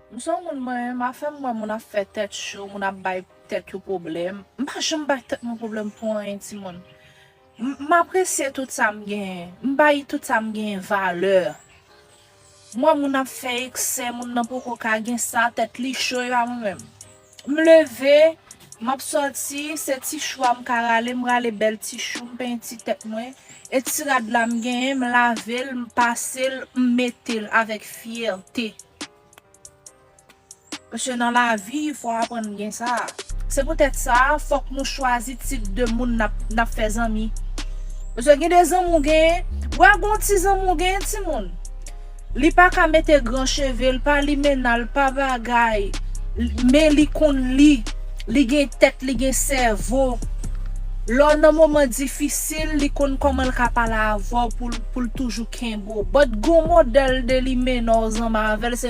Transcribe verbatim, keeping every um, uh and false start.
M se yon moun mwen, m ap fè m wè moun ap fè tèt cho, moun ap bay tèt yo pwoblèm. M pa janm bay tèt mwen pwoblèm pou anyen, timoun. M m apresye tout sa m genyen. M bay tout sa m genyen valè. M wè moun ap fè eksè, moun nan poko ka gen sa, tèt li cho, e pa mwen menm. M leve, m ap sòti, se ti chou a m ka rale, m rale bèl ti chou, m penyen ti tèt mwen. E ti rad la m genyen, m lave l, m pase l, m mete l avèk fyète. Paske nan lavi, fò w aprann gen sa. Se poutèt sa, fòk nou chwazi tip de moun n ap, n ap fè zanmi. Paske gen de zanmi w genyen, wè gon ti zanmi w genyen, timoun. Li pa ka mete gran cheve, l pa limena, l pa bagay, men li konn li, li gen tèt, li gen sèvo. Lè w nan moman difisil, li konn kòman l ka pale avè w pou l, pou l toujou kenbe w. But gon modèl de limena w zanmi avè l, se